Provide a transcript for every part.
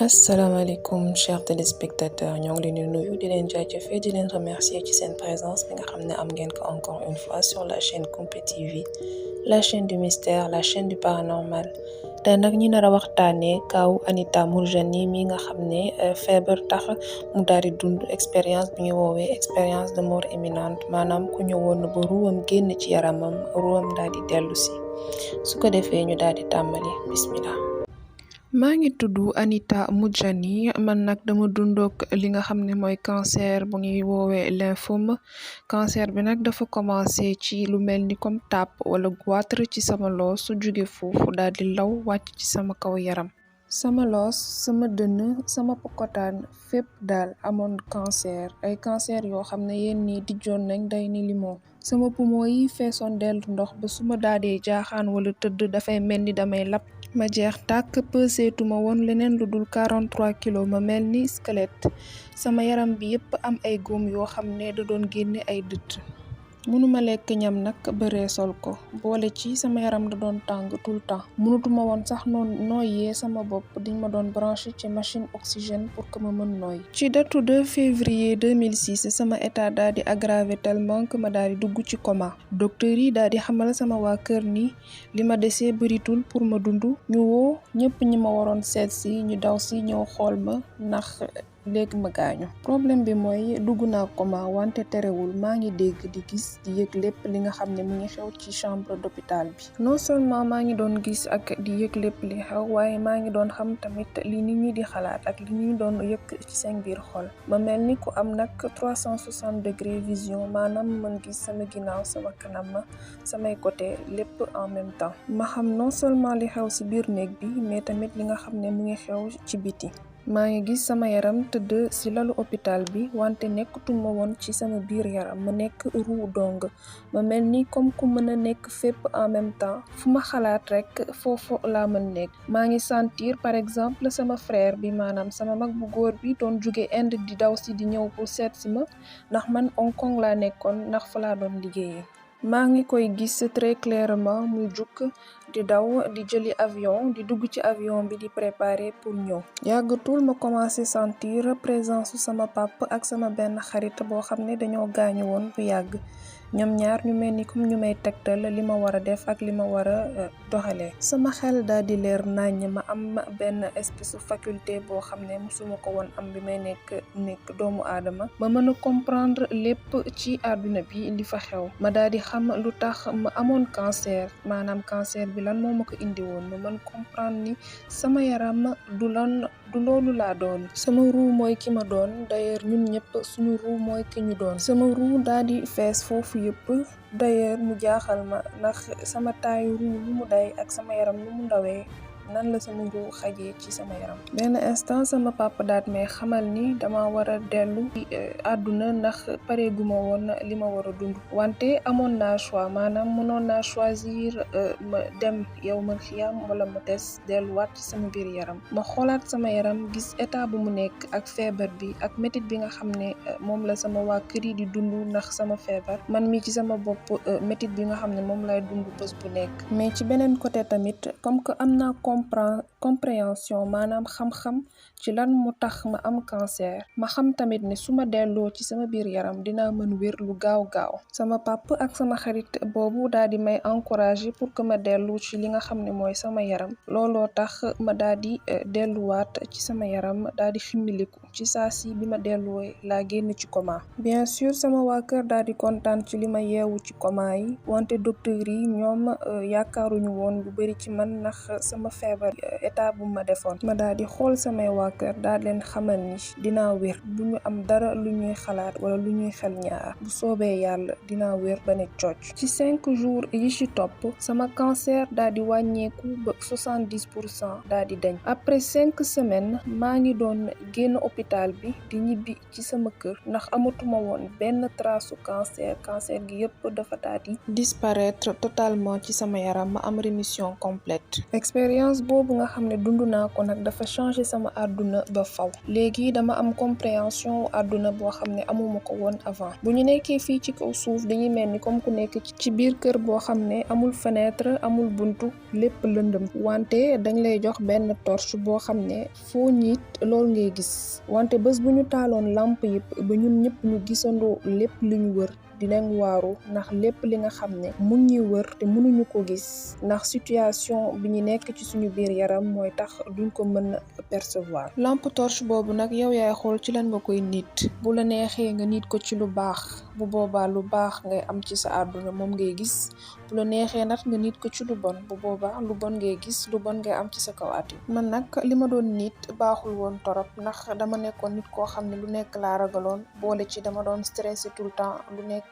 asalaamaaleykum chers téléspectateurs ñoo ngi leen di nuyu di leen jaajëfee di leen remercier ci seen présence bi nga xam ne am ngeen ko encore une fois sur la chaîne Kumpe TV la chaîne du mystère la chaîne du paranormal te nag ñi nar a waxtaanee kaw Anita Mourjani mi nga xam ne feebar tax mu daal di dund expérience bi ñu woowee expérience de mort imminente maanaam ku ñëwoon ba ruwam génn ci yaramam ruwam daal di dellu si su ko defee ñu daal di tàmbali bismillah. maa ngi tudd Anita Mourjani man nag dama dundook li nga xam ne mooy cancer bu ñuy woowee lymphome cancer bi nag dafa commencé ci lu mel ni comme taab wala goitre ci sama loos su jóge foofu daal di law wàcc ci sama kaw yaram sama loos sama dënn sama pokotaan fépp daal amoon cancer ay cancer yoo xam ne yenn nii dijjoon nañ day ni limon sama poumon yi feesoon dellu ndox ba su ma daadee jaaxaan wala tëdd dafay mel ni damay lab ma jeex tàkk pëseetuma woon leneen lu dul 43 kilos ma mel ni squelette sama yaram bi yépp am ay góom yoo xam ne da doon génne ay dëtt mënuma lekk ñam nag ba reesal ko boole ci sama yaram da doon tàng tout le temps mënutuma woon sax nooyee sama bopp diñ ma doon branché ci machine oxygène pour que ma mën nooy ci datu 2 février 2006 sama état daal di aggravé tellement que ma daal di dugg ci coma docteur yi daal di xamal sama waa kër ni li ma desee bëritul pour ma dund ñu woo ñëpp ñi ma waroon seet si ñu daw si ñëw xool ma ndax léegi ma gaañu problème bi mooy dugg naa coma wante terewul maa ngi dégg di gis di yëg lépp li nga xam ne mu ngi xew ci chambre d'hôpital bi non seulement maa ngi doon gis ak di yëg lépp li xew waaye maa ngi doon xam tamit li nit ñi di xalaat ak li ñuy doon yëg ci seen biir xol ma mel ni ku am nag 360 degré vision maanaam mën gis sama ginnaaw sama kanam samay côté lépp en même temps ma xam non seulement li xew ci biir néeg bi mais tamit li nga xam ne mu ngi xew ci biti maa ngi gis sama yaram tëdd ci lalu hôpital bi wante nekkatuma woon ci sama biir yaram ma nekk ruu dong ma mel ni comme ku mën a nekk fépp en même temps fu ma xalaat rekk foofu laa mën nekk maa ngi sentir par exemple sama frère bi maanaam sama mag bu góor bi doon jóge Inde di daw si di ñëw pour seet si ma ndax man Hong Kong laa nekkoon ndax fa laa doon liggéeyee maa ngi koy gis très clairement muy jukk di daw di jëli avion di dugg ci avion bi di préparer pour ñëw yàggatul ma commencé sentir présence su sama pap ak sama benn xarit boo xam ne dañoo gaañu woon bu yàgg ñoom ñaar ñu mel ni comme ñu may tegtal li ma war a def ak li ma war a doxalee sama xel daal di leer naññ ma am benn espèce faculté boo xam ne musuma ko woon am bi may nekk doomu aadama ma mën a comprendre lépp ci àdduna bi li fa xew ma daal di xam lu tax ma amoon cancer maanaam cancer bi lan moo ma ko indi woon ma mën comprendre ni sama yaram du loolu laa doon sama ruu mooy ki ma doon d'ailleurs ñun ñëpp suñu ruu mooy ki ñu doon sama ruu daal di fees foofu yëpp d'ailleurs mu jaaxal ma ndax sama taayu ruu lu mu day ak sama yaram lu mu ndawee nan la sama ruu xajee ci sama yaram benn instant sama papa daat may xamal ni dama war a dellu àdduna ndax pareeguma woon li ma war a dund wante amoon naa choix maanaam mënoon naa choisir ma dem yow ma xiyam wala ma des delluwaat ci sama biir yaram ma xoolaat sama yaram gis état bu mu nekk ak feebar bi ak métit bi nga xam ne moom la sama waa kër yi di dund ndax sama feebar man mi ci sama bopp métit bi nga xam ne moom lay dund bés bu nekk mais ci beneen côté tamit comme que am naa compréhension maanaam xam-xam ci lan mu tax ma am cancer ma xam tamit ne su ma delloo ci sama biir yaram dinaa mën wér lu gaaw sama pap ak sama xarit boobu daal di may encourager pour que ma dellu ci li nga xam ne mooy sama yaram looloo tax ma daal di delluwaat ci sama yaram daal di ximmiliku ci saa si bi ma delluwee laa génn ci coma bien sûr sama waa kër daal di kontaan ci li ma yeewu ci coma yi wante docteur yi ñoom yaakaaruñu woon lu bari ci man ndax sama feebar état bu ma defoon ma daal di xool samay waa kër daal leen xamal ni dinaa wér bu ñu am dara lu ñuy xalaat wala lu ñuy xel ñaar bu soobee yàlla dinaa wér ba ne cocc ci 5 jours yi ci topp sama cancer daal di wàññeeku ba 70% daal di dañ après 5 semaines maa ngi doon génn hôpital bi di ñibbi ci sama kër ndax amatuma woon benn trace cancer gi yëpp dafa daal di disparaître totalement ci sama yaram ma am rémission complète expérience expérience boobu nga xam ne dund naa ko nag dafa changer sama àdduna ba faw léegi dama am compréhension àdduna boo xam ne amuma ko woon avant bu ñu nekkee fii ci kaw suuf dañuy mel ni comme ku nekk ci biir kër boo xam ne amul fenêtre amul buntu lépp lëndëm wante dañ lay jox benn torche boo xam ne foo ñiit loolu ngay gis wante bés bu ñu taaloon lampe yëpp ba ñun ñëpp ñu gisandoo lépp li ñu wër dinañ waaru ndax lépp li nga xam ne mun ñuy wër te mënuñu ko gis ndax situation bi ñu nekk ci suñu biir yaram mooy tax duñ ko mën a percevoir. lampe torche boobu nag yow yaay xool ci lan nga koy nit bu la neexee nga nit ko ci lu baax bu boobaa lu baax ngay am ci sa àdduna moom ngay gis bu la neexee nag nga nit ko ci lu bon bu boobaa lu bon ngay gis lu bon ngay am ci sa kaw àdduna. man nag li ma doon nit baaxul woon torop ndax dama nekkoon nit koo xam ne lu nekk laa ragaloon boole ci dama doon stressé tout le temps lu nekk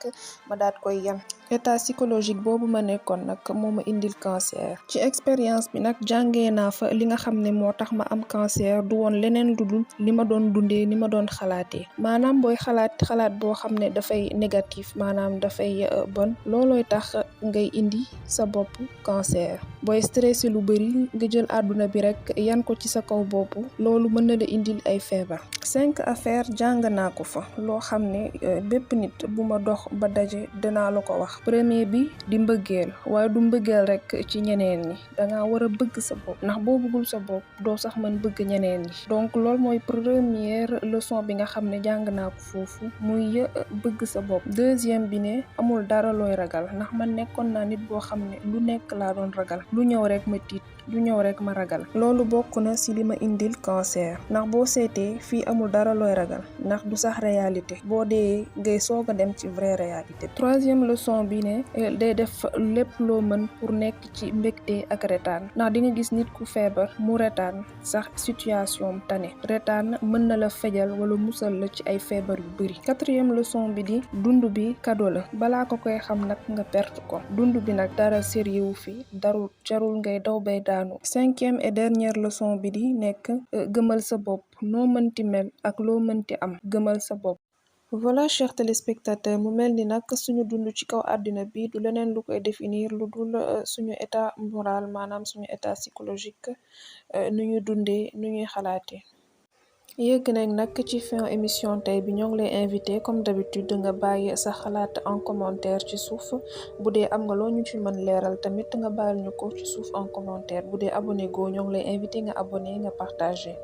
ma daat koy yem état psychologique boobu ma nekkoon nag moo ma indil cancer ci expérience bi nag jàngee naa fa li nga xam ne moo tax ma am cancer du woon leneen lu dul li ma doon dundee ni ma doon xalaatee maanaam booy xalaat boo xam ne dafay négatif maanaam dafay bon loolooy tax ngay indi sa bopp cancer booy stressé lu bëri nga jël àdduna bi rek yan ko ci sa kaw bopp loolu mën na la indil ay feebar 5 affaires jàng naa ko fa loo xam ne bépp nit bu ma dox ba daje dinaa la ko wax premier bi di mbëggeel waaye du mbëggeel rek ci ñeneen ñi danga war a bëgg sa bopp ndax boo bëggul sa bopp doo sax mën bëgg ñeneen ñi donc loolu mooy première leçon bi nga xam ne jàng naa ko foofu muy bëgg sa bopp deuxième bi ne amul dara looy ragal ndax man nekkoon naa nit boo xam ne lu nekk laa doon ragal lu ñëw rek ma tiit lu ñëw rek ma ragal loolu bokk na ci li ma indil cancer ndax boo seetee fii amul dara looy ragal ndax du sax réalité boo dee ngay soog a dem ci vraie réalité. troisième leçon bi ne day def lépp loo mën pour nekk ci mbégte ak retaan ndax di nga gis nit ku feebar mu retaan sax situation tane retaan mën na la fejal wala musal la ci ay feebar yu bari. quatrième leçon bi di dund bi cadeau la balaa ko koy xam nag nga perte ko dund bi nag dara sérieux fi darul jarul ngay daw bay daanu. cinquième et dernière leçon bi di nekk gëmal sa bopp noo mënti mel ak loo mënti am gëmal sa bopp. voilà chers téléspectateurs mu mel ni nag suñu dund ci kaw àddina bi du leneen lu koy définir lu dul suñu état moral maanaam suñu état psychologique nu ñuy dundee nu ñuy xalaatee. yëgg nañ nag ci fin émission tey bi ñoo ngi lay invité comme d'habitude nga bàyyi sa xalaat en commentaire ci suuf bu dee am nga loo ñu ci mën leeral tamit nga bàyyil ñu ko ci suuf en commentaire bu dee abonné go ñoo ngi lay invité nga abonné nga partagé.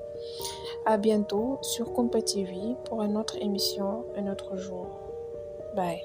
À bientôt sur Kumpa TV pour une autre émission un autre jour. Bye.